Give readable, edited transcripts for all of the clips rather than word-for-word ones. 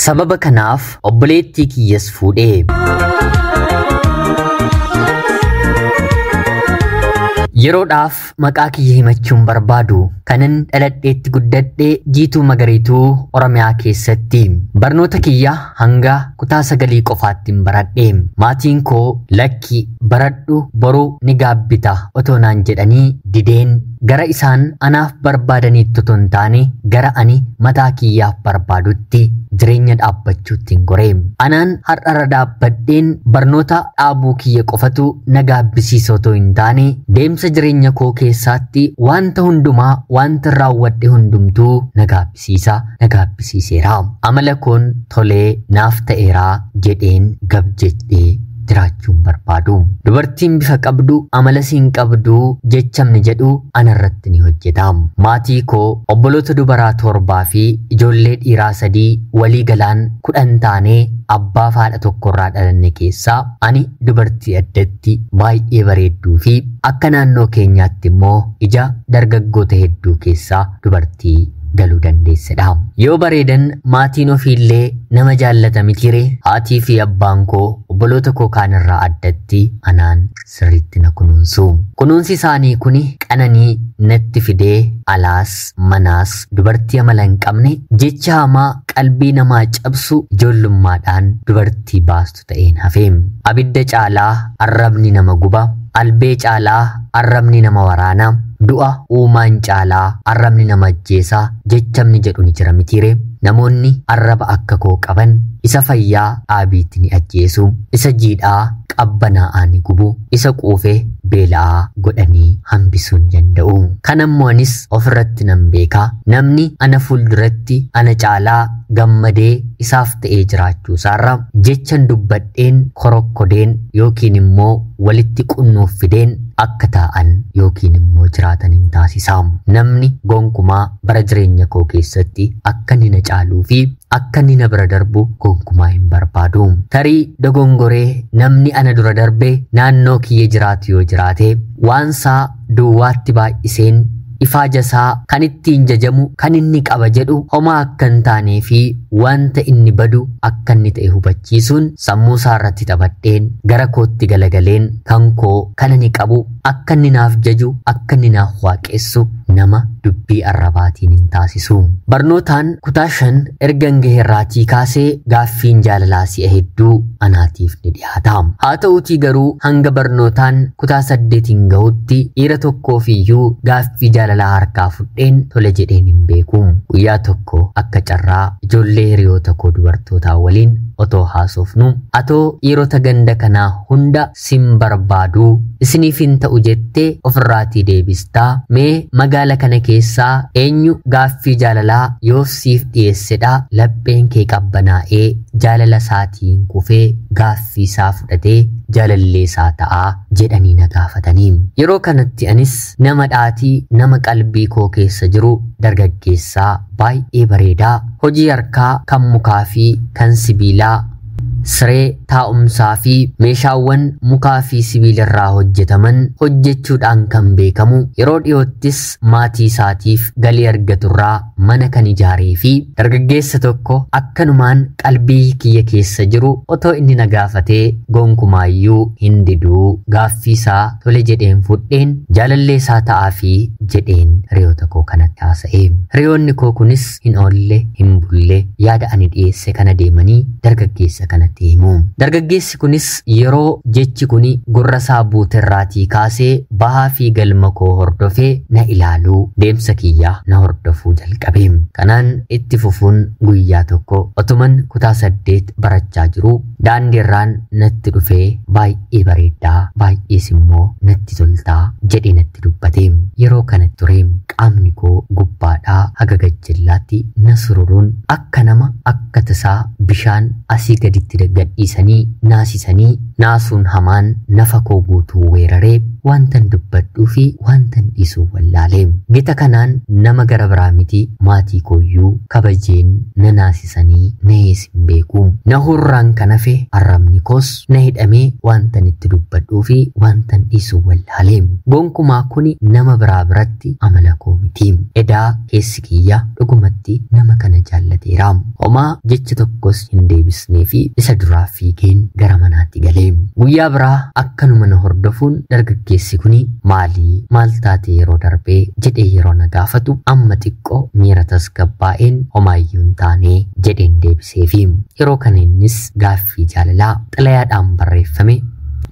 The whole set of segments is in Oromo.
Sababa kanaaf obboleettii kiyyas fuudhe. Yeroodhaaf maqaa kiyya himachuun barbaadu. Kanan dhaladheetti guddadhe Jiituu Magariituu Oromiyaa keessatti. Barnoota kiyya hanga kutaa 9 qofaattiin baradhe. Maatiin koo lakki baradhu boru ni gaabbita otoo naan jedhanii dideen gara isaan anaaf barbaadaniitti otoo hin taane gara ani mataa kiyyaaf barbaadutti jireenya dhaabbachuutti hin gore. Anaan har'arra dhaabbadheen barnoota dhaabuu kiyya qofatu na gaabbisiisa otoo hin taane deemsa jireenya koo keessaatti wanta hundumaa wanta raawwadhe hundumtuu na gaabbisiisa, na gaabbisiiseera. Amala koon tolee naaf ta'eeraa jedheen gab jedhee jiraachuun barbaadu. Dubartiin bifa qabdu amala siin qabdu jechamni jedhu anarratti ni hojjeta. Maatii koo obboloota dubaraa 7 fi ijoollee dhiiraa 3 walii galaan 10 taanee abbaa fi haadha tokkorraa dhalanne keessaa ani dubartii addatti baay'ee bareedduu fi akka naannoo keenyaatti immoo ija dargaggoota hedduu keessaa dubartii galuu dandeessedha. Yoo bareedan maatiin ofiillee nama jaallata mitiire haatii fi abbaan koo obboloota koo kaanirraa addatti anaan sirriitti na kunuunsu. Kunuunsi isaanii kuni qananii natti fidee alaas manaas dubartii amala hin qabne jecha hamaa qalbii namaa cabsu ijoollummaadhaan dubartii baastu ta'een hafe. Abidda caalaa arrabni nama guba, albee caalaa arrabni nama waraana, du'a uumaan caalaa arrabni nama ajjeesaa jechamni jedhu ni jira mitiire. Namoonni arraba akka koo qaban isa fayyaa dhaabiitti ni ajjeesu, isa jiidhaa qabbanaa'aa ni gubu, isa quufee beela'aa godhanii hambisuu ni danda'u. Kanammoo anis ofirratti nan beeka. Namni ana fuulduratti ana caalaa gammadee isaaf ta'ee jiraachuu isaarra jechan dubbadheen korokkodeen yookiin immoo walitti qunnuuffideen akka taa'an yookiin immoo jiraatan hin taasisa. Namni gonkumaa bara jireenya koo keessatti akka inni na caaluu fi akka inni na bira darbu gonkumaa hin barbaadu. Tarii dogongoree namni ana dura darbe naannoo kiyya jiraatu yoo jiraate waan isaa duwwaatti baay'iseen ifaaja isaa kan ittiin jajamu kan inni qaba jedhu homaa akka hin taanee fi wanta inni badu akka inni ta'e hubachiisuun sammuu isaa irratti taphadheen gara kootti galagaleen kan koo kan inni qabu akka inni naaf jaju akka inni naaf waaqessu nama dubbii arrabaatiin hin taasisu. Barnootaan kutaa 5 ergan gaheerraatii kaasee gaaffiin jaalalaa si'a hedduu anaatiif ni dhiyaata. Haa ta'uutii garuu hanga barnootaan kutaa 8 gahutti dhiira tokkoof iyyuu gaaffii jaalalaa harkaa fudheen tole jedheen hin beeku. Guyyaa tokko akka carraa ijoollee hiriyoota koo dubartootaa waliin otoo haasofnu atoo dhiirota ganda kanaa hunda sin barbaadu isiniif hin ta'u jettee ofirraatii deebistaa mee magaala kana keessaa eenyu gaaffii jaalalaa yoo siif dhiyeessedha lapheen kee qabbanaa'ee jaalala isaatiin kufee gaaffii isaa fudhatee jaalallee isaa ta'aa jedhanii na gaafatanii. Yeroo kanatti anis nama dhaatii nama qalbii koo keessa jiru dargaggeessaa baay'ee bareedaa hojii harkaa kan mukaa fi kan sibiilaa siree taa'umsaa fi meeshaawwan mukaa fi sibiilarraa hojjetaman hojjechuudhaan kan beekamu yeroo dhiyoottis maatii isaatiif galii argaturraa mana kan ijaaree fi dargaggeessa tokko akkanumaan qalbii kiyya keessa jiru otoo inni na gaafatee gonkumaayyuu hin diduu gaaffii isaa tole jedheen fudheen jaalallee isaa ta'aa fi jedheen hiriyoota koo kanatti haasa'e. Hiriyoonni koo kunis hin oolle hin bulle yaada ani dhiyeesse kana deemanii dargaggeessa kanatti himu. Dargaggeessi kunis yeroo jechi kuni gurra isaa buuterraatii kaasee bahaa fi galma koo hordofee na ilaaluu deemsa kiyyaa na hordofuu jalqabe. Kanaan itti fufuun guyyaa tokko otuman kutaa 8 barachaa jiru daandiirraan natti dhufee baay'ee bareedaa baay'ees immoo natti toltaa jedhee natti dubbate. Yeroo kana ture qaamni koo gubbaadhaa haga gajjallaatti na sururuun akka nama akka tasaa bishaan asii gaditti gadhiisanii naasisanii naasuun hamaan nafa koo guutuu weeraree wantan dubbadhuu fi wantan dhiisuu wallaale. Gita kanaan nama gara biraa miti maatii kooyyuu kabajeen na naasisanii na hin beeku. Na hurraan kan hafe arrabni koos na hidhamee wantan itti dubbadhuu fi wantan dhiisuu wallaale. Gonkumaa kuni nama biraa biratti amala koo miti. Edaa keessi kiyya dhugumatti nama kana jaallateera. Homaa jecha tokkos hin deebisnee fi isa duraa fiigeen gara manaatti galee. Guyyaa biraa akkanuma na hordofuun dargaggeessi kuni maalii maal taate yeroo darbee jedhee yeroo na gaafatu amma xiqqoo miira tasgabbaa'een homaayyuu hin taane jedheen deebiseefi. Yeroo kana innis gaaffii jaalalaa xalayaadhaan barreeffame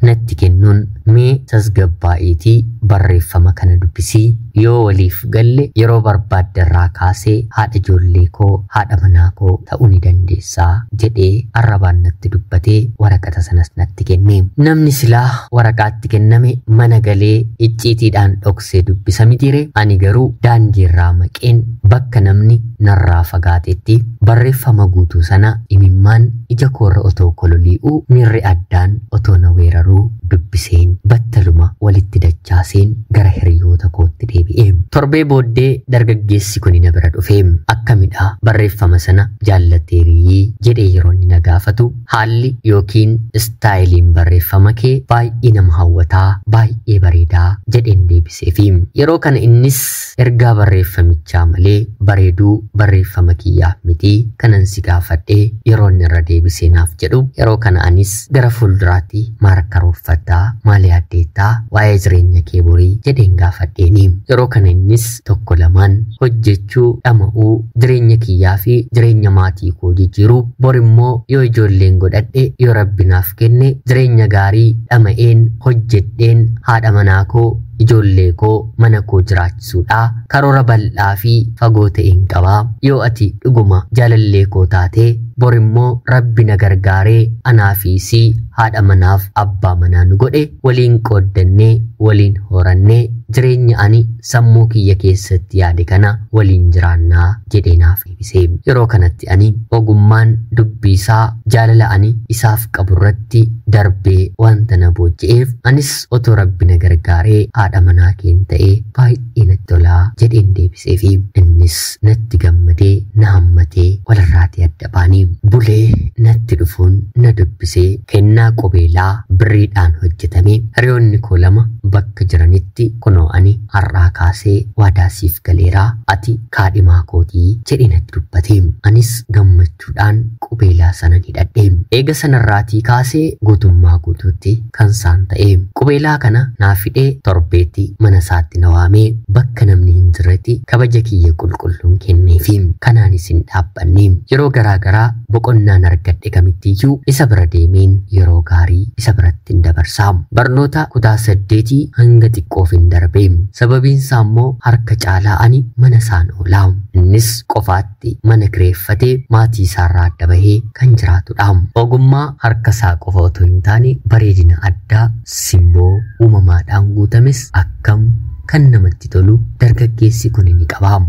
natti kennuun mee tasgabbaa'iitii barreeffama kana dubbisii yoo waliif galle yeroo barbaadde irraa kaasee haadha ijoollee koo haadha manaa koo ta'uu ni dandeessaa jedhee arrabaan natti dubbatee waraqata sanas natti kenne. Namni silaa waraqaatti kenname mana galee icciitiidhaan dhoksee dubbisa mitiire, ani garuu daandii irraa maqeen bakka namni narraa fagaatetti barreeffama guutuu sana imimmaan ija koorra otoo kololii'uu miirri addaan otoo na weeraruu dubbiseen battaluma walitti dachaaseen gara hiriyoota kootti deebi'e. Torbee booddee dargaggeessi kun na bira dhufe. Akkamidha barreeffama sana jaallateerii jedhee yeroo inni na gaafatu haalli yookiin istaayiliin barreeffama kee baay'ee nama hawwataa baay'ee bareedaa jedheen deebiseefi. Yeroo kana innis ergaa barreeffamichaa malee bareeduu barreeffama kiyyaaf miti kanan si gaafadhee yeroo inni irra deebisee naaf jedhu yeroo kana anis gara fuulduraatti maal karoorfattaa maal yaaddeettaa waa'ee jireenya kee borii jedheen gaafadheeni. Yeroo kana innis tokko lamaan hojjechuu dhama'uu jireenya kiyyaa fi jireenya maatii koo jijjiiruu bor immoo yoo ijoolleen godhadhe yoo rabbi naaf kenne jireenya gaarii dhama'een hojjedheen haadha manaa koo ijoollee koo mana koo jiraachisuudha karoora bal'aa fi fagoo ta'een qabaa yoo ati dhuguma jaalallee koo taatee bor immoo rabbi na gargaaree anaa fi sii haadha manaaf abbaa manaa nu godhe waliin qooddannee waliin horannee jireenya ani sammuu kiyya keessatti yaade kana waliin jiraannaa jedhee naaf ibse. Yeroo kanatti ani ogummaan dubbii isaa jaalala ani isaaf qabu irratti darbee wanta na booji'eef anis otoo rabbi na gargaaree haadha manaa keen ta'ee baay'ee natti tolaa jedheen deebiseefi innis natti gammadee na hammatee walirraatii adda baanii bulee natti dhufuun na dubbisee kennaa qubeelaa birriidhaan hojjetame hiriyoonni koo lama bakka jiranitti kunoo ani har'aa kaasee waadaa siif galeeraa ati kaadhimaa kootii jedhee natti dubbate. Anis gammachuudhaan qubeelaa sana hidhadhe. Eega sanarraatii kaasee guutummaa guutuutti kan isaan ta'e. Qubeelaa kana naaf hidhee torbeetti mana isaatti na waamee bakka namni hin jirretti kabaja kiyya qulqulluun kenneefi. Kanaanis hin dhaabbanne. Yeroo garaa garaa boqonnaan argadhe kamittiyyuu isa bira deemeen yeroo gaarii isa biratti hin dabarsaa. Barnoota kutaa 8 hanga xiqqoof hin darbe. Sababiin isaa immoo harka caalaa ani mana isaan oolaa. Innis qofaatti mana kireeffatee maatii isaarraa adda bahee kan jiraatudha. Ogummaa harka isaa qofa otoo hin taane bareedina addaa simboo uumamaadhaan guutames akkam kan namatti tolu dargaggeessi kun ni qaba.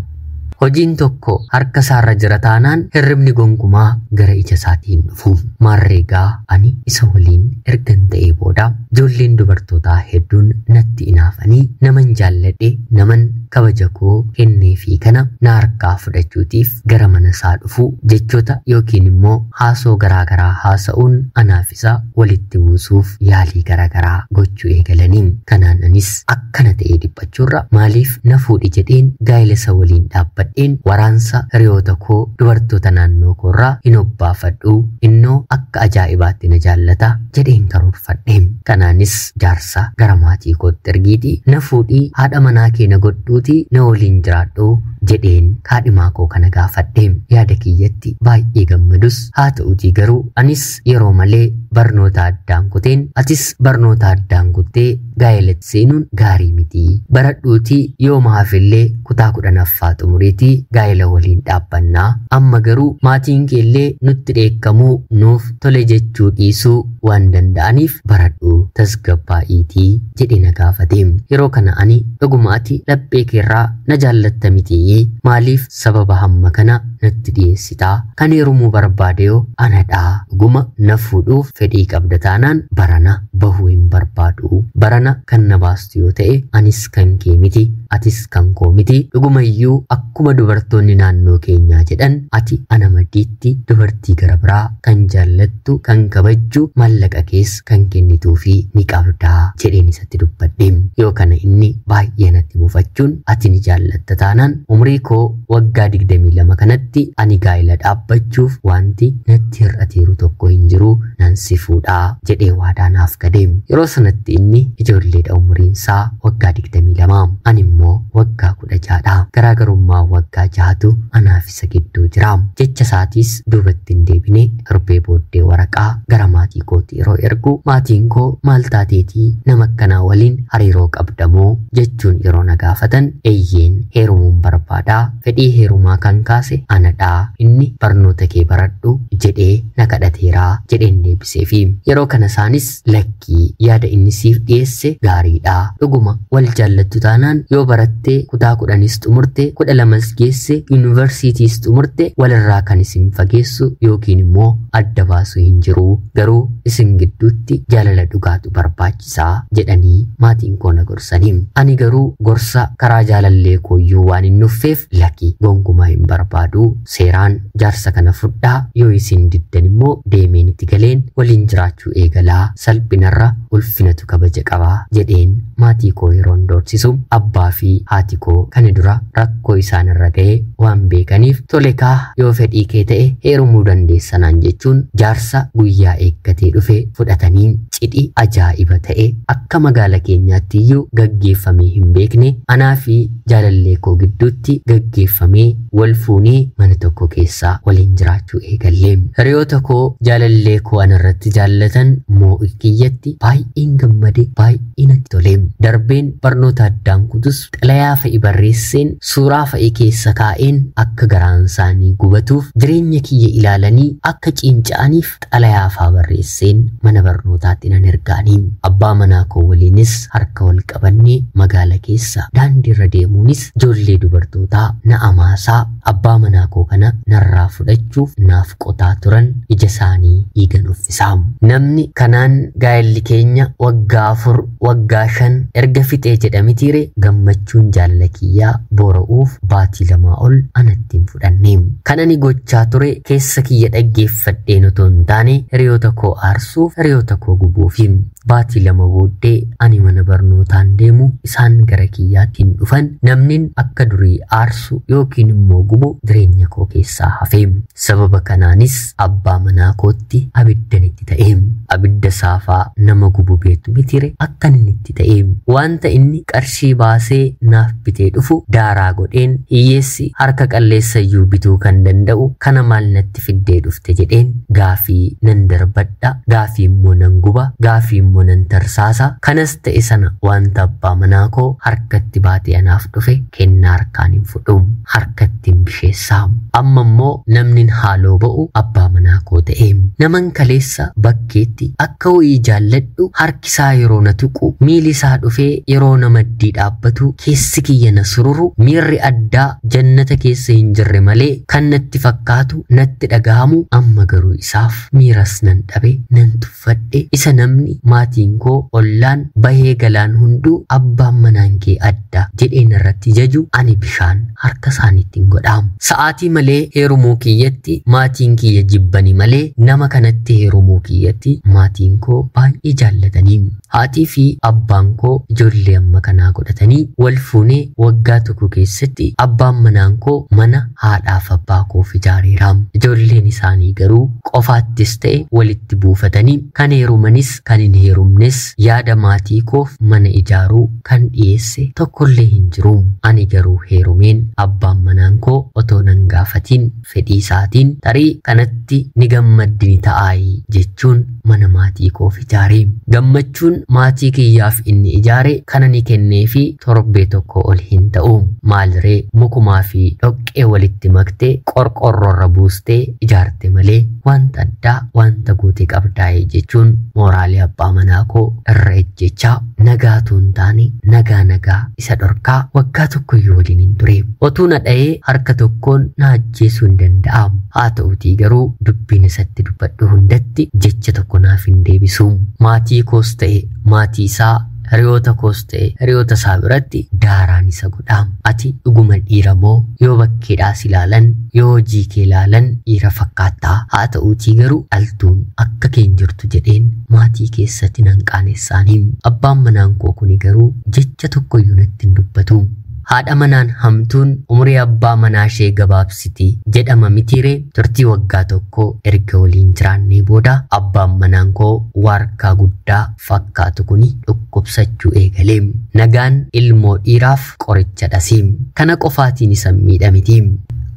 Hojiin tokko harka isaarra jira taanaan hirribni gonkumaa gara ija isaatiin dhufu. Maarreegaa ani isa waliin ergan ta'ee booda ijoolleen dubartootaa hedduun natti inaafanii naman jaalladhe naman kabaja koo kenneefii kana na harkaa fudhachuutiif gara mana isaa dhufu jechoota yookiin immoo haasoo garaa garaa haasa'uun anaaf isa walitti buusuuf yaalii garaa garaa gochuu eegalanii. Kanaan anis akkana ta'ee dhiphachuurra maaliif na fuudhi jedheen gaa'ela isa waliin dhaabbadhe. Waraansa hiriyoota koo dubartoota naannoo koorraa hin obbaafadhu innoo akka ajaa'ibaatti na jaallata jedheen karoorfadhe. Kanaanis jaarsa gara maatii kootti ergiitii na fuudhii haadha manaa kee na godhuutii na waliin jiraadhu jedheen kaadhimaa koo kana gaafadhe. Yaada kiyyatti baay'ee gammadus haa ta'utii garuu anis yeroo malee barnoota addaan kuteen atis barnoota addaan kuttee gaa'elatti seenuun gaarii miti. Baradhuutii yoo maafillee kutaa 10ffaa xumuriitii gaa'ela waliin dhaabbannaa. Amma garuu maatiin keellee nutti dheekkamuu nuuf tole jechuu dhiisuu waan danda'aniif baradhu tasgabbaa'iitii jedhee na gaafate. Yeroo kana ani dhuguma ati laphee keerraa na jaallatta miti Lakkii maaliif sababa hamma kana natti dhiyeessitaa? Kan heerumuu barbaade yoo anadhaa. Dhuguma na fuudhuuf fedhii qabda taanaan barana bahuu hin barbaadu. Barana kan na baastu yoo ta'e anis kan kee miti, atis kan koo miti. Dhugumayyuu akkuma dubartoonni naannoo keenyaa jedhan ati ana maddiitti dubartii gara biraa kan jaallattu, kan kabajju, maallaqa kees kan kennituu fi ni qabdaa jedheen isatti dubbadhe. Yoo kana inni baay'ee natti mufachuun ati ni jaallatta taanaan umrii koo waggaa 22 kanatti ani gaa'ela dhaabbachuuf wanti natti hir'ateeru tokko hin jiru, nan si fuudhaa jedhee waadaa naaf gale. Yeroo sanatti inni ijoolleedha, umriin isaa waggaa 22, ani immoo waggaa 16dha. Garaagarummaa waggaa 6tu anaaf isa gidduu jira. Jecha isaatiis duubatti hin deebine. Torbee booddee waraqaa gara maatii kootti yeroo ergu maatiin koo maal taateetii nama akkanaa waliin hariiroo qabdamoo jechuun yeroo na gaafatan, eeyyeen heerumuun barbaadaa, fedhii heerumaa kan kaase anadhaa, inni barnoota kee baradhu jedhee na kadhateeraa jedheen deebiseefi. Yeroo kana isaanis lakkii yaada inni siif dhiyeesse gaariidha, dhuguma wal jaallattu taanaan yoo barattee kutaa 10s xumurte, 12s geesse, yuunivarsiitiis xumurte, walirraa kan isin fageessu yookiin immoo adda baasu hin jiru, garuu isin gidduutti jaalala dhugaatu barbaachisaa jedhanii maatiin koo na gorsanii. Ani garuu gorsa karaa jaalallee kooyyuu waan hin nuffeef lakki gonkumaa hin barbaadu, seeraan jaarsa kana fudhaa, yoo isin diddan immoo deemeen itti galeen waliin jiraachuu eegalaa, salphinarra ulfinatu kabaja qabaa jedheen maatii koo yeroon doorsisu, abbaa fi haati koo kana dura rakkoo isaanirra ga'e waan beekaniif tole kaa yoo fedhii kee ta'e heerumuu dandeessanaan jechuun jaarsa guyyaa eeggatee dhufe fudhatanii cidhi ajaa'iba ta'e akka magaala keenyaatti iyyuu gaggeeffamee hin beekne anaa fi jaalallee koo gidduutti gaggeeffamee wal fuunee mana tokko keessaa waliin jiraachuu eegalle. Hiriyoota koo jaalallee koo anarratti jaallatan moo'ii kiyyatti baay'een gammade, baay'ee natti tole. Darbeen barnoota addaan kutus xalayaa fa'i barreesseen suuraa fa'i keessa kaa'een akka garaan isaanii gubatuuf, jireenya kiyya ilaalanii akka ciinca'aniif xalayaa faa barreesseen mana barnootaatti nan ergaanii. Abbaa manaa koo waliinis harka wal qabannee magaala keessa daandiirra deemuunis ijoollee dubartootaa na amaasaa abbaa manaa koo kana narraa fudhachuuf naaf qotaa turan ija isaanii dhiigan uffisaa. Namni kanaan gaa'elli keenya waggaa 4 waggaa 5 erga fixee jedhamitiire gammachuun jaalala kiyyaa boora'uuf baatii 2 ol anatti hin fudhanne. Kan ani gochaa ture keessa kiyya dhaggeeffadheen otoo hin taane hiriyoota koo aarsuuf, hiriyoota koo gubuufi. Baatii 2 booddee ani mana barnootaan deemu isaan gara kiyyaatti hin dhufan, namnin akka durii aarsu yookiin immoo gubu jireenya koo keessaa hafe. Sababa kanaanis abbaa manaa kootti abiddan itti ta'e. Abidda saafaa nama gubu beektu mitire akkan inni itti ta'e. Wanta inni qarshii baasee naaf bitee dhufu daaraa godheen, hiyyeessi harka qalleessa iyyuu bituu kan danda'u kana maal natti fiddee dhufte jedheen gaafii nan darbadha, gaafii immoo nan guba, gaafii immoo nan tarsaasa. Kanas ta'e sana wanta abbaa manaa koo harkatti baatee anaaf dhufe kennaa harkaan hin fudhu, harkatti hin bisheessaa. Amma immoo namni haaloo ba'u abbaa manaa koo ta'e. Naman kaleessa bakkeetti akka wayii jaalladhu harkisaa yeroo na tuqu, miilli isaa dhufee yeroo na maddii dhaabbatu keessi kiyya na sururu, miirri addaa jannata keessa hin jirre malee kan natti fakkaatu natti dhagahamu, amma garuu isaaf miiras nan dhabe, nan tuffadhe. Isa namni maatiin koo ollaan bahee galaan hunduu abbaan manaan kee adda jedheen irratti jaju ani bishaan harka isaaniitti hin godhaam. Sa'aatii malee heerumuu kiyyatti maatiin kiyya jibbani malee nama kanatti heerumuu kiyyatti maatiin koo baay'ee jaallatanii. Haatii fi abbaan koo ijoollee amma kanaa godhatanii wal fuunee waggaa 1 keessatti abbaan manaan koo mana haadhaaf abbaa koof ijaareera. Ijoolleen isaanii garuu qofaattis ta'e walitti buufatanii kan heerumanis kan hin heerumnes yaada maatii koof mana ijaaruu kan dhiyeesse tokkollee hin jiru. Ani garuu heerumeen abbaan manaan koo otoo nan gaafatiin fedhii isaatiin tarii kanatti ni gammaddi ni ta'aayi jechuun mana maatii koof ijaare. Gammachuun maatii kiyyaaf inni ijaare kana ni kennee fi torbee 1 ol hin ta'u. Maaliree mukumaa fi dhoqqee walitti maktee qorqorroorra buustee ijaarte malee wanta addaa wanta gootee qabdaa'e jechuun mooraalee abbaa manaa koo irra ejjechaa nagaatu hin taane nagaa nagaa isa dhorkaa waggaa tokkoyyuu waliin hin ture. Otuu na dha'ee harka tokkoon na ajjeesuu hin danda'amu. Haa ta'utii garuu dubbiin isatti dubbadhu hundatti jecha tokko naaf hin deebisu. Maatii koos ta'e maatii isaa, hiriyoota koos ta'e hiriyoota isaa biratti daaraan isa godha. Ati dhuguma dhiira moo? Yoo bakkeedhaas ilaalan, yoo hojii kee ilaalan dhiira fakkaattaa. Haa ta'uutii garuu dhaltuun akka kee hin jirtu jedheen maatii keessatti nan qaanessaanii. Abbaan manaan koo kuni garuu jecha tokkoyyuu natti hin dubbatu. Haadha manaan hamtuun umurii abbaa manaa ishee gabaabsiti jedhama mitiiree. Turtii waggaa tokko erga waliin jiraannee booda abbaan manaan koo waarkaa guddaa fakkaatu kuni dhukkubsachuu eegalee. Nagaan ilmoo dhiiraaf qoricha dhasiim. Kana qofaatiin isa miidhamiti.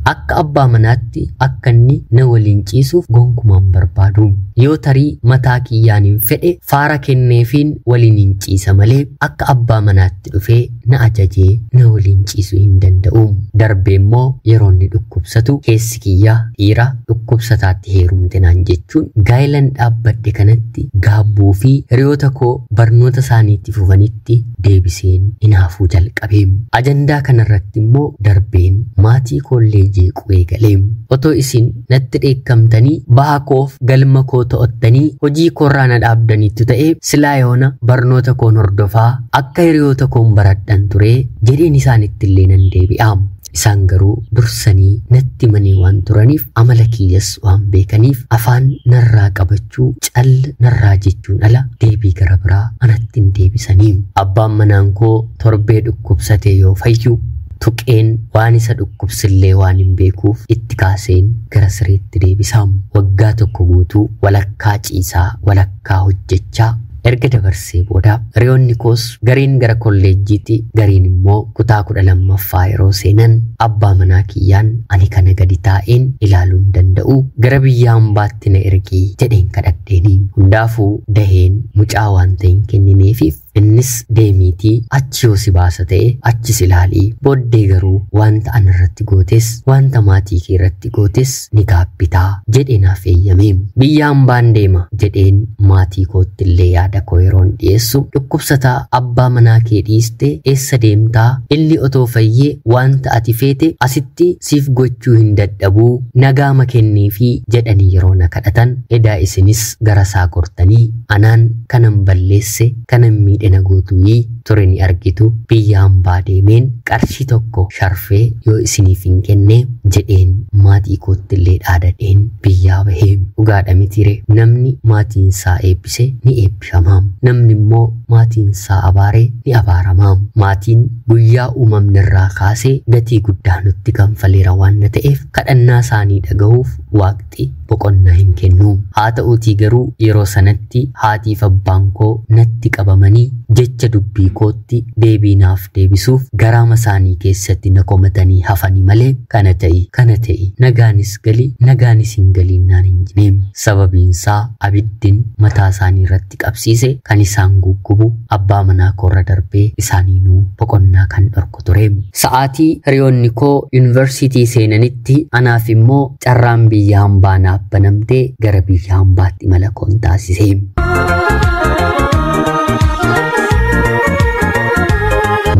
Akka abbaa manaatti akka inni na waliin ciisuuf gonkumaan barbaadu. Yoo tarii mataa kiyyaan hin fedhe faara kenneefiin waliin hin ciisa malee akka abbaa manaatti dhufee na ajajee na waliin ciisuu hin danda'u. Darbee immoo yeroo inni dhukkubsatu keessi kiyyaa dhiira dhukkubsataatti heerumte naan jechuun gaayilan dhaabbadhe kanatti gaabbuu fi hiriyoota koo barnoota isaaniitti fufanitti deebiseen hinaafuu jalqabe. Ajandaa kanarratti immoo darbeen maatii koollee jeequu eegalee. Otoo isin natti dheekkamtanii baha koof galma koo to'attanii hojii koorraa na dhaabdaniittu ta'e silaa yoona barnoota koon hordofaa akka hiriyoota koon baradhan ture jedheen isaanitti illee nan deebi'a. Isaan garuu dursanii natti manii waan turaniif amala kiyyas waan beekaniif afaan narraa qabachuu cal narraa jechuun ala deebii gara biraa anatti hin deebisanii. Abbaan manaan koo torbee dhukkubsatee yoo fayyu tuqeen waan isa dhukkubsillee waan hin beekuuf itti kaaseen gara sireetti deebisa. Waggaa tokko guutuu walakkaa ciisaa walakkaa hojjechaa erga dabarsee booda hiriyoonni koos gariin gara kolleejjiitti gariin immoo kutaa 12ffaa yeroo seenan abbaa manaa kiyyaan ani kana gadi taa'een ilaaluu hin danda'u, gara biyya hambaatti na ergii jedheen kadhadheeni. Hundaafuu daheen mucaa waan ta'e hin kennineefiif innis deemiitii achi yoo si baasa ta'e achis ilaalii, booddee garuu wanta ana irratti gootes wanta maatii kee irratti gootes ni gaabbitaa jedhee naaf eeyyame. Biyya hambaan deema jedheen maatii kootti illee yaada koo yeroon dhiyeessu dhukkubsataa abbaa manaa kee dhiiste eessa deemtaa? Inni otoo fayyee wanta ati feete asitti siif gochuu hin dadhabuu, nagaama kenneefii jedhanii yeroo na kadhatan edaa isinis gara isaa gortanii anaan kanan balleesse kanan miidhe na gootuyi ture ni argitu, biyya hambaa deemeen qarshii tokko sharfee yoo isiniif hin kenne jedheen maatii kootti illee dhaadadheen biyyaa bahee. Dhugaadha mitiire, namni maatiin isaa eebbise ni eebbifama, namni immoo maatiin isaa abaare ni abaarama. Maatiin guyyaa uumamni irraa kaasee gatii guddaa nutti kanfaleera waan na ta'eef kadhannaa isaanii dhagahuuf waaqxi boqonnaa hin kennu. Haa ta'uutii garuu yeroo sanatti haatiif abbaan koo natti qabamanii jecha dubbii kootti deebii naaf deebisuuf garaama isaanii keessatti na komatanii hafanii malee kana ta'i kana ta'i nagaanis gali nagaanis hin galiin naan hin jenne. Sababiinsaa abiddin mataa isaanii irratti qabsiise kan isaan guggubu abbaa manaa koorra darbee isaaniinuu boqonnaa kan dhorku ture. Sa'aatii hiriyoonni koo yuunivarsiitii seenanitti anaaf immoo carraan biyya hambaa naaf banamtee gara biyya hambaatti imala koon taasise.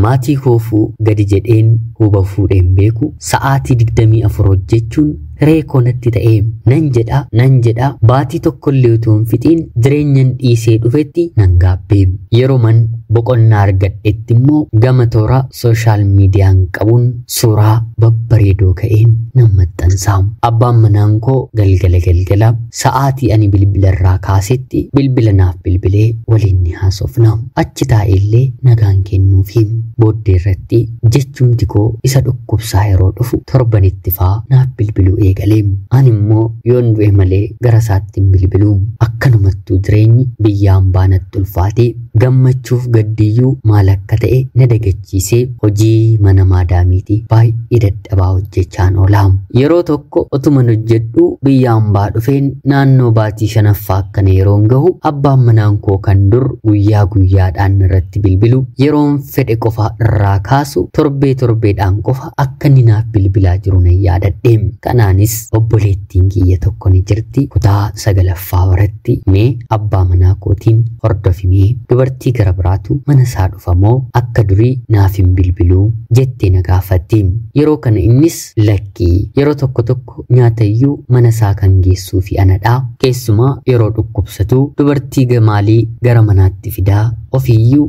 Maatii koofuu gadi jedheen huba fuudheen beeku sa'aatii 24 hojjechuun hiree koo natti ta'e. Nan jedha baatii tokkollee utuu hin fixiin jireenyan dhiisee dhufetti nan gaabbee. Yeroo man boqonnaa argadhetti immoo gama toora sooshaal miidiyaan qabuun suuraa babbareedoo ka'een nan maxxansa. Abbaan manaan koo galgala galgala sa'aatii ani bilbila irraa kaasetti bilbila naaf bilbilee waliin ni haasofna. Achi taa'ellee nagaan kennuufi booddee irratti jechumti koo isa dhukkubsaa yeroo dhufu torbanitti faa naaf bilbiluu eegalee. Ani immoo yoon du'e malee gara isaatti hin bilbiluu. Akkanumattuu jireenyi biyya hambaa natti ulfaatee Gammachuuf gaddiyyuu maal akka ta'e na dagachiisee hojii mana maadaamiiti baay'ee dadhabaa hojjechaan oola. Yeroo tokko otuman hojjedhu biyya hambaa dhufeen naannoo baatii shanaffaa akkana yeroon gahu abbaan manaan koo kan dur guyyaa guyyaadhaan irratti bilbilu yeroon fedhe qofa irraa kaasu torbee torbeedhaan qofa akka inni naaf bilbilaa jiru nan yaadadhe. Kanaanis obboleettiin kiyya tokko ni jirti, kutaa 9ffaa baratti. Mee abbaa manaa kootiin hordofimee dubartii gara biraatu mana isaa dhufamoo akka durii naaf hin bilbiluu jettee na gaafatti. Yeroo kana innis lakkii, yeroo tokko tokko nyaatayyuu mana isaa kan geessuu fi anadha. Keessumaa yeroo dhukkubsatu dubartii gamaalii gara manaatti fidaa, ofiiyyuu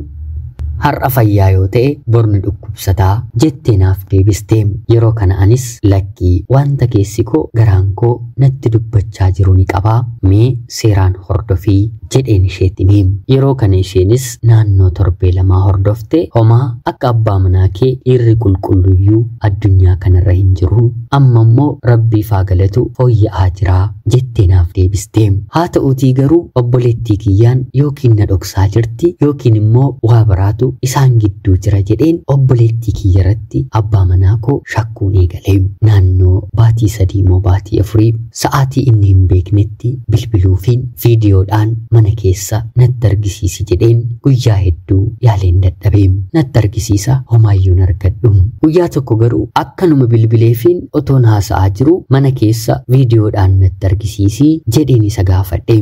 har'a fayyaa yoo ta'e borni dhukkubsataa jettee naaf deebiste. Yeroo kana anis lakkii, wanta keessi koo garaan koo natti dubbachaa jiru ni qabaa, mee seeraan hordofii jedheen isheetti hime. Yeroo kana isheenis naannoo torbee 2 hordofte, homaa akka abbaa manaa kee dhiirri qulqulluyyuu addunyaa kanarra hin jiru, amma immoo rabbiif haa galatu fooyya'aa jira jettee naaf deebiste. Haa ta'uutii garuu obboleettii kiyyaan yookiin na dhoksaa jirti yookiin immoo waa biraatu isaan gidduu jira jedheen obboleettii kiyya irratti abbaa manaa koo shakkuun eegale. Naannoo baatii 3 moo baatii 4 sa'aatii inni hin beeknetti bilbiluufiin viidiyoodhaan mana keessa natti argisiisi jedheen guyyaa hedduu yaaleen dadhabe. Natti argisiisa homaayyuu hin argadhu. Guyyaa tokko garuu akkanuma bilbileefiin otoon haasa'aa jiru mana keessa viidiyoodhaan natti argisiisi jedheen isa gaafadhe.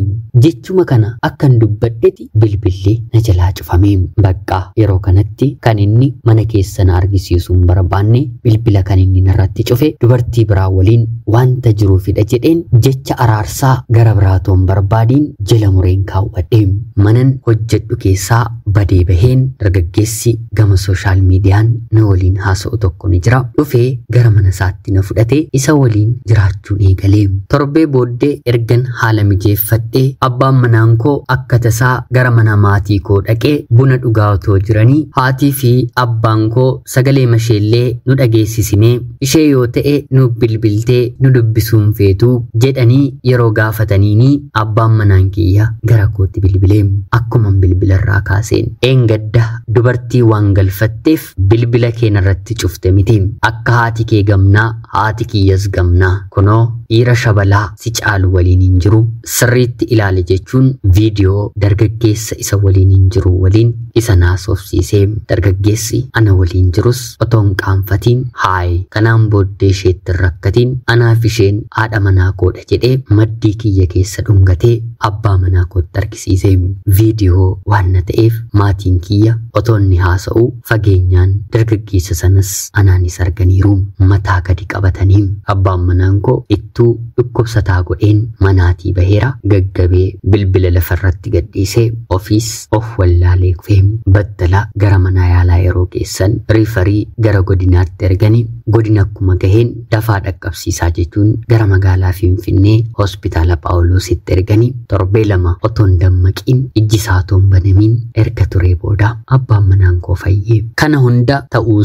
Jechuma kana akkan dubbadhetti bilbilli na jalaa cufame. Bakka yeroo kanatti kan inni mana keessa na argisiisuu hin barbaanne bilbila kan inni narratti cufe dubartii biraa waliin wanta jiruufidha jedheen jecha araarsaa gara biraatoon barbaadiin jala mureen kaawwadhe. Manan hojjedhu keessaa badee baheen dargaggeessi gama sooshaal miidiyaan na waliin haasa'u tokko ni jira. Dhufee gara mana isaatti na fudhate, isa waliin jiraachuun eegale. Torbee booddee ergan haala mijeeffadhee abbaan manaan koo akka tasaa gara mana maatii koo dhaqee buna dhugaa otoo jiranii haatii fi abbaan koo sagalee masheellee nu dhageessisimee ishee yoo ta'e nu bilbiltee nu dubbisuun feetuu jedhanii yeroo gaafataniini abbaan manaan kiyya gara kootti bilbilee. Akkuma bilbilarraa kaaseen eengadda dubartii waan galfatteef bilbila keenarratti cufte miti, akka haati kee gamnaa haati kiyyas gamnaa, kunoo dhiira shabalaa si caalu waliin hin jiru, sirriitti ilaali jechuun viidiyoo dargaggeessa isa waliin hin jiru waliin isa naasofsiisee. Dargaggeessi ana waliin jirus otoo hin qaanfatiin haayi kanaan booddee isheetti hin rakkatiin, anaaf isheen haadha manaa koodha jedhee maddii kiyya keessa dhungatee abbaa manaa kootti argisiise. Viidiyoo waan na ta'eef maatiin kiyya otoo inni haasa'u fageenyaan dargaggeessa sanas anaanis arganiiru. Mataa gadi qabatanii abbaan manaan koo ittuu dhukkubsataa godheen manaatii baheera. Gaggabee bilbila lafarratti gadhiisee ofiis of wallaalee kufee battala gara mana yaalaa yeroo geessan riifarii gara godinaatti erganii godina akkuma gaheen dafaa dhaqqabsiisaa jechuun gara magaalaa Finfinnee hospitaala Phaawulositti erganii torbee 2 otoo hin dammaqiin ijji isaa otoo hin banamiin erga turee booda abbaan manaan koo fayyee. Kana hunda ta'uu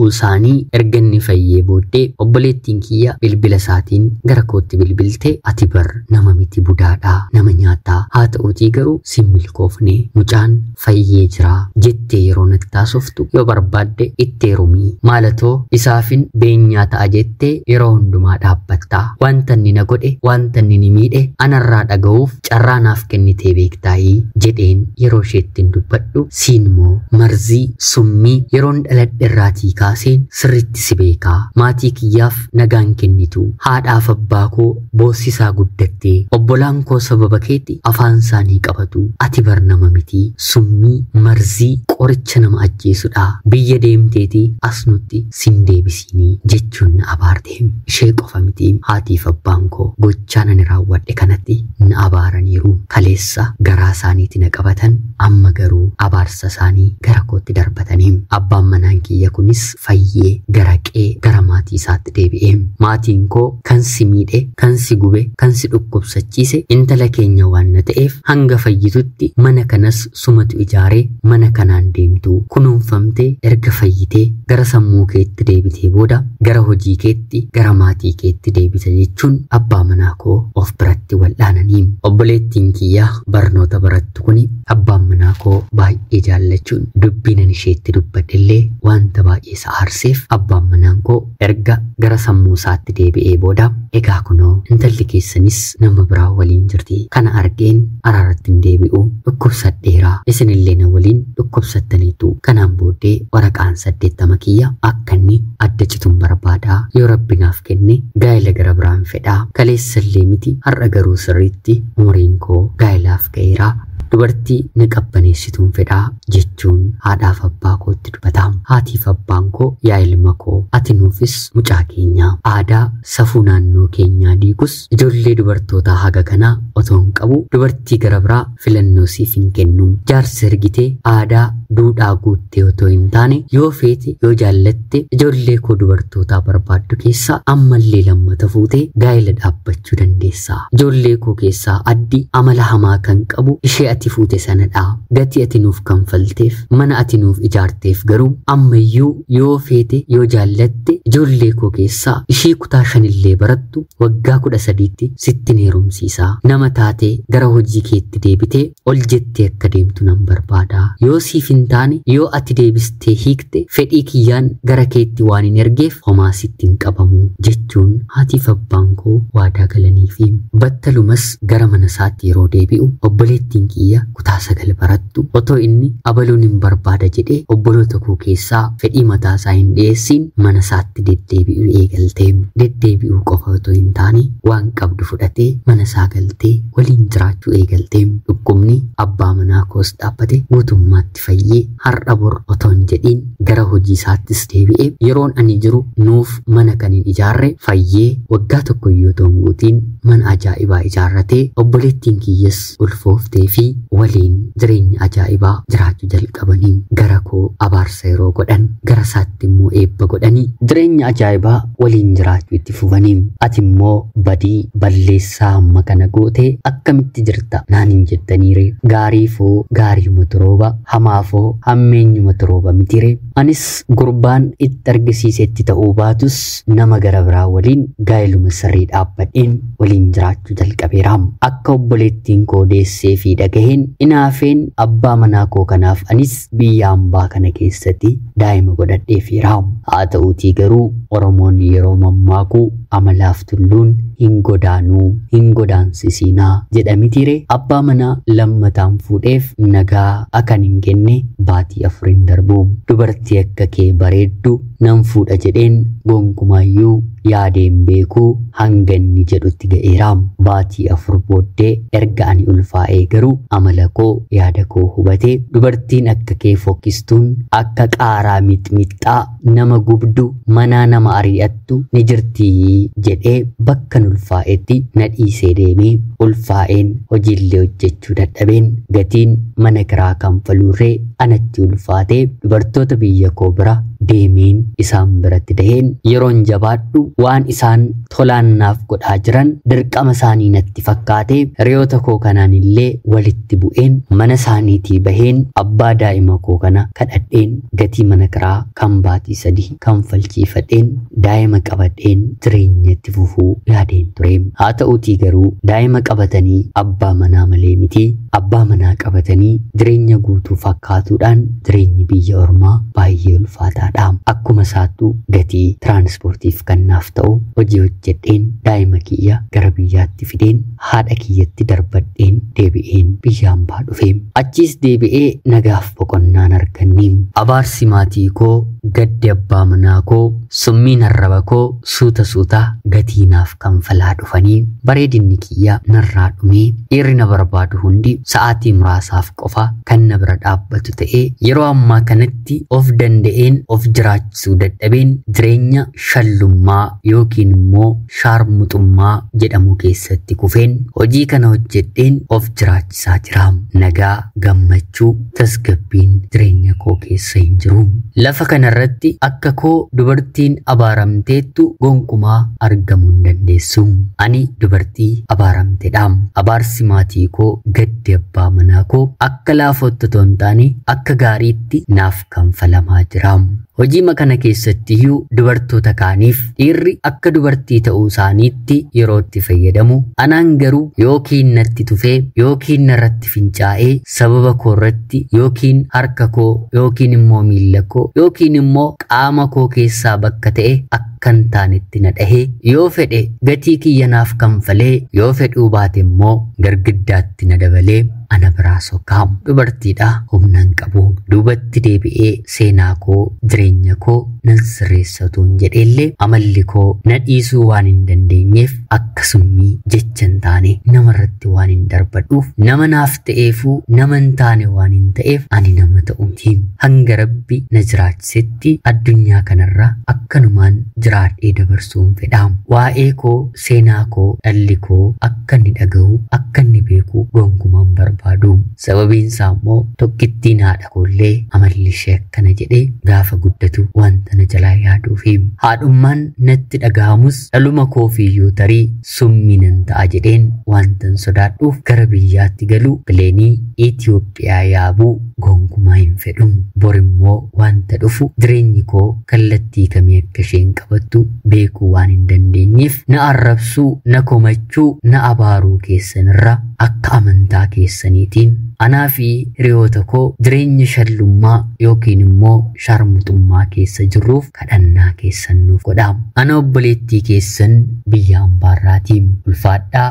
isaanii erga inni fayyee booddee obboleettiin kiyya bilbila isaatiin gara kootti bilbilte, ati bar nama miti budaadhaa nama nyaataa, haa ta'uutii garuu sin milkoofne, mucaan fayyee jira jettee yeroo natti taasoftu yoo barbaadde itti heerumii, maalatoo isaafin beenyaa ta'a jettee yeroo hundumaa dhaabbattaa, wanta inni na godhe wanta inni ni miidhe anarraa dhaga'uuf carraa naaf kennitee beektaayii jedheen yeroo isheettiin dubbadhu, siin moo marzii summii yeroon dhaladhe irraatii kaaseen sirriitti si beekaa, maatii kiyyaaf nagaan kennitu, haadhaaf abbaa koo boossisaa guddattee, obbolaan koo sababa keetti afaan isaanii qabatu, ati bar nama miti, summii marzii qoricha nama ajjeesudha, biyya deemteetii as nutti sin deebisiinii jechuun na abaarte. Ishee qofa miti, haatiif abbaan koo gochaan ani raawwadhe kanatti na abaaraniiru. Kaleessa garaa isaaniitti na qabatan, amma garuu abaarsa isaanii gara kootti darbatanii. Abbaan manaan kiyya kunis fayyee gara qe'ee gara maatii isaatti deebi'ee, maatiin koo kan si miidhe, kan si gube, kan si dhukkubsachiise intala keenya waan na ta'eef hanga fayyitutti mana kanas sumatu ijaaree mana kanaan deemtu, kunuunfamtee erga fayyitee gara sammuu keetti deebitee booda gara hojii keetti gara maatii keetti deebita jechuun abbaa manaa koo of biratti wal'aananii. Obboleettiin kiyya barnoota barattu kuni abbaan manaa koo baay'ee jaallachuun dubbiin ani isheetti dubbadhe illee wanta baay'ee isa aarseef abbaan manaan koo erga gara sammuu isaatti deebi'ee booda egaa kunoo intalli keessanis nama biraa waliin jirti, kana argeen araaratti hin deebi'u, dhukkubsadheeraa, isinillee na waliin dhukkubsattaniitu, kanaan booddee waraqaan 80 kiyya akka inni adda cituun barbaadaa, yoo rabbi naaf kenne gaa'ela gara biraan fedhaa, kaleessallee miti har'a garuu sirriitti umuriin koo gaa'ilaaf ga'eeraa, dubartii na qabbaneessituun fedhaa jechuun haadhaaf abbaa kootti dubbata. Haatiif abbaan koo yaa ilma koo ati nuufis mucaa keenya, aadaa safuu naannoo keenyaa diigus ijoollee dubartootaa haga kanaa otoo hin qabu dubartii gara biraa filannoo siif hin kennu. Jaarsa ergitee aadaa duudhaa guuttee otoo hin taane yoo feete yoo jaallatte ijoollee koo dubartootaa barbaaddu keessaa ammallee lammata fuutee gaa'ela dhaabbachuu dandeessa. Ijoollee koo keessaa addi amala hamaa kan qabu ishee ati fuute sanadha. Gatii ati nuuf kanfalteef, mana ati nuuf ijaarteef garuu ammayyuu yoo feete yoo jaallatte ijoollee koo keessaa ishee kutaa 5 barattu waggaa 13tti sitti heerumsiisa. Nama taatee gara hojii keetti deebitee ol jettee akka deemtu nan barbaada. Yoo siif hin taane, yoo ati deebistee hiikte fedhii kiyyaan gara keetti waan hin ergeef homaa sitti hin qabamu jechuun haatiif abbaan koo waadaa galaniifi battalumas gara mana isaatti yeroo deebi'u obboleettiin kiyya kutaa 9 barattu otoo inni abaluun hin barbaada jedhee obboloota koo keessaa fedhii mataa isaa hin dhiyeessiin mana isaatti deddeebi'uu eegalte. Deddeebi'uu qofa otoo hin taane waan qabdu fudhatee mana isaa galtee waliin jiraachuu eegalte. Dhukkubni abbaa manaa koos dhaabbate guutummaatti fayyee har'a bor otoo hin jedhiin gara hojii isaattis deebi'ee yeroon ani jiru nuuf mana kan hin ijaarre fayyee waggaa tokko iyyuu otoo hin guutiin mana ajaa'ibaa ijaarratee obboleettiin kiyyas ulfooftee fi waliin jireenya ajaa'ibaa jiraachuu jalqabanii gara koo abaarsa yeroo godhan gara isaatti immoo eebba godhanii jireenya ajaa'ibaa waliin jiraachuu itti fufanii. Ati immoo badii balleessaa amma kana gootee akkamitti jirta naan hin jettaniire. Gaariifoo gaariuma turooba, hamaafoo hammeenyuma turooba mitire. Anis gurbaan itti argisiisetti ta'uu baatus nama gara biraa waliin gaa'eluma sirrii dhaabbadheen waliin jiraachuu jalqabeera. Akka obboleettiin koo deessee fi dhagaheen inaafeen abbaa manaa koo kanaaf anis biyya hambaa kana keessatti daa'ima godhadheefiira. Haa ta'uutii garuu Oromoon yeroo mammaaku amalaaf tulluun hin godaanuu hin godaansisiinaa jedha mitiire. Abbaa manaa lammataan fuudheef nagaa akan hin kenne baatii 4 hin darbu. Dubartii akka kee bareeddu nan fuudha jedheen gonkumaayyuu yaadeen beekuu hanga inni jedhutti ga'eera. Baatii 4 booddee erga ani ulfaa'ee garuu amala koo yaada koo hubatee dubartiin akka kee fokkistuun akka qaaraa mixmixxaa nama gubdu manaa nama ari'attu ni jirtii jedhee bakka ulfaa'etti na dhiisee deemee ulfaa'een hojiillee hojjechuu dadhabeen gatiin mana kiraa kanfaluurree anatti ulfaatee dubartoota biyya koo bira deemeen isaan biratti daheen yeroon jabaadhu waan isaan tolaan naaf godhaa jiran dirqama isaanii natti fakkaatee hiriyoota koo kanaan illee walitti bu'een mana isaaniitii baheen abbaa daa'ima koo kana kadhadheen gatii mana kiraa kan baatii 3 kanfalchiifadheen daa'ima qabadheen jireenyatti fufuu yaadeen ture. Haa ta'uutii garuu daa'ima qabatanii abbaa manaa malee miti, abbaa manaa qabatanii jireenya guutuu fakkaatuudhaan jireenyi biyya ormaa baay'ee ulfaataadha. Akkuma isaattuu gatii tiraanspoortiif kan naaf ta'u hojii hojjedheen daa'ima kiyya gara biyyaatti fideen haadha kiyyatti darbadheen deebi'een biyya hambaa dhufe. Achiis deebi'ee nagaaf boqonnaan arganne. Abaarsi maatii koo, gaddi abbaa manaa koo, summiin arraba koo suuta suuta gatii naaf kanfalaa dhufanii bareedinni kiyya narraa dhumee dhiirri na barbaadu hundi sa'aatii muraasaaf qofa kan na bira dhaabbatu ta'ee yeroo ammaa kanatti of danda'een of jiraachisuu dadhabeen jireenya shallummaa yookiin immoo shaarmuxummaa jedhamu keessatti kufeen hojii kana hojjedheen of jiraachisaa jira. Nagaa, gammachuu, tasgabbiin jireenya koo keessa hin jiru. Lafa kanarratti akka koo dubartiin abaaramteettu gonkumaa argamuu hin dandeessu. Ani dubartii abaaramtedha. Abaarsi maatii koo, gaddi fi abbaa manaa koo akka laafootti otoo hin taane akka gaariitti naaf kanfalamaa jira. Hojii kana keessatti iyyuu dubartoota kaaniif dhiirri akka dubartii ta'uu isaaniitti yeroo itti fayyadamu, anaan garuu yookiin natti tufee yookiin narratti fincaa'ee sababa koorratti yookiin harka koo yookiin immoo miilla koo yookiin immoo qaama koo keessaa bakka ta'e akka hin taanetti na dhahee, yoo fedhe gatii kiyya naaf kanfalee, yoo fedhuu baate immoo gargiddaatti na dabalee ana biraa sokkaa. Dubartiidha, humna hin qabu. Duubatti deebi'ee seenaa koo, jireenya koo nan sirreessatuun jedheellee amalli koo na dhiisuu waan hin dandeenyeef akkasummii jecha hin taane namarratti waan hin darbadhuuf, nama naaf ta'eefuu nama hin taane waan hin ta'eef ani nama ta'u miti. Hanga Rabbi na jiraachisetti addunyaa kanarra akkanumaan jiraadhee dabarsuun fedha. Waa'ee koo, seenaa koo, dhalli koo akka inni dhaga'u, akka inni beeku gonkumaan barbaadu. Sababiin isaa immoo tokkittiin haadha koollee amalli ishee akkana jedhee gaafa guddatu wanta na jalaa yaaduufi haadhummaan natti dhaga'amus dhaluma koofiyyuu tarii summii nan ta'a jedheen wantan sodaadhuuf gara biyyaatti galuu, pileenii Itoophiyaa yaabuu gonkumaa hin fedhu. Bor immoo wanta dhufu, jireenyi koo kallattii kamii akka isheen qabattu beekuu waan hin dandeenyeef na arrabsuu, na komachuu, na abaaruu keessanirra akka amantaa keessaniitiin anaa fi hiriyoota koo jireenya shallummaa yookiin immoo sharmuxummaa keessa jirruuf kadhannaa keessan nuuf godhaa. Ana obboleettii keessan biyya ambaarraatiin. Ulfaadhaa,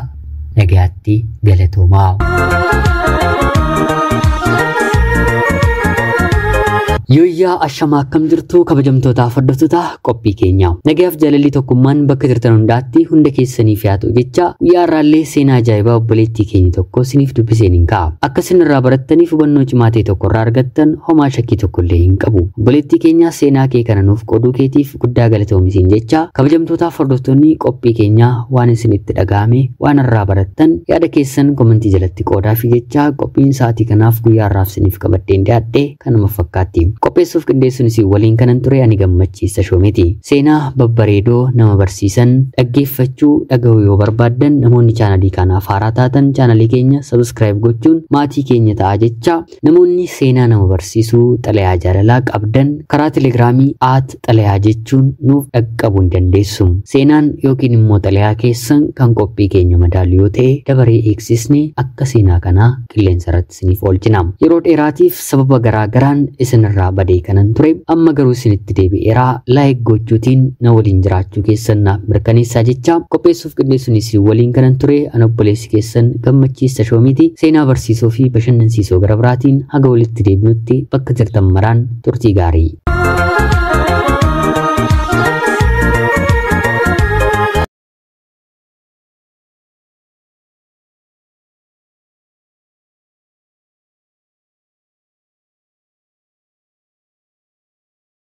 nagaatti, galatoomaa. Yooyyaa, ashamaa, akkam jirtu kabajamtootaaf hordoftoota qophii keenya? Nagayaaf jaalalli tokkummaan bakka jirtan hundaatti hunda keessaniif haa ta'u jecha, guyyaa har'aallee seenaa ajaa'ibaa obboleettii keenya tokko isiniif dubbiseen hin ka'a. Akka isin irraa barattaniif hubannoo cimaa ta'e tokko irraa argattan homaa shakkii tokko illee hin qabu. Obboleettii keenya, seenaa kee kana nuuf qooduu keetiif guddaa galatoomi jecha, kabajamtootaaf hordoftoonni qophii keenyaa waan isinitti dhaga'ame, waan irraa barattan yaada keessan komentii jalatti qoodaa fi jecha, qophiin sa'aatii kanaaf guyyaa har'aaf isiniif qabadheen dhiyaadhe kanuma fakkaatti. Qopheessuuf qindeessuun isin waliin kanan ture ani Gammachiisa Shoomeeti. Seenaa babbareedoo nama barsiisan dhaggeeffachuu, dhaga'uu yoo barbaaddan, namoonni chaanalii kanaaf haaraa taatan chaanalii keenya subscribe gochuun maatii keenya ta'a jecha, namoonni seenaa nama barsiisuu, xalayaa jaalalaa qabdan karaa telegiraamii @xalayaa jechuun nuuf dhaqqabuu ni dandeessu. Seenaan yookiin immoo xalayaa keessan kan qophii keenya madaalu yoo ta'e dabaree eegsisni akka seenaa kanaa qilleensa irratti isiniif oolchina. Yeroo dheeraatiif sababa garaa garaan isinirraa badee kanan ture amma garuu isinitti deebi'eera. Like gochuutiin na waliin jiraachuu keessan naaf mirkaneessaa jecha, qopheessuuf qindeessuun isin waliin kanan ture ana obboleessi keessan Gammachiisa Shoomiiti. Seenaa barsiisoo fi bashannansiisoo gara biraatiin haga walitti deebinutti bakka jirtan maraan turtii gaarii.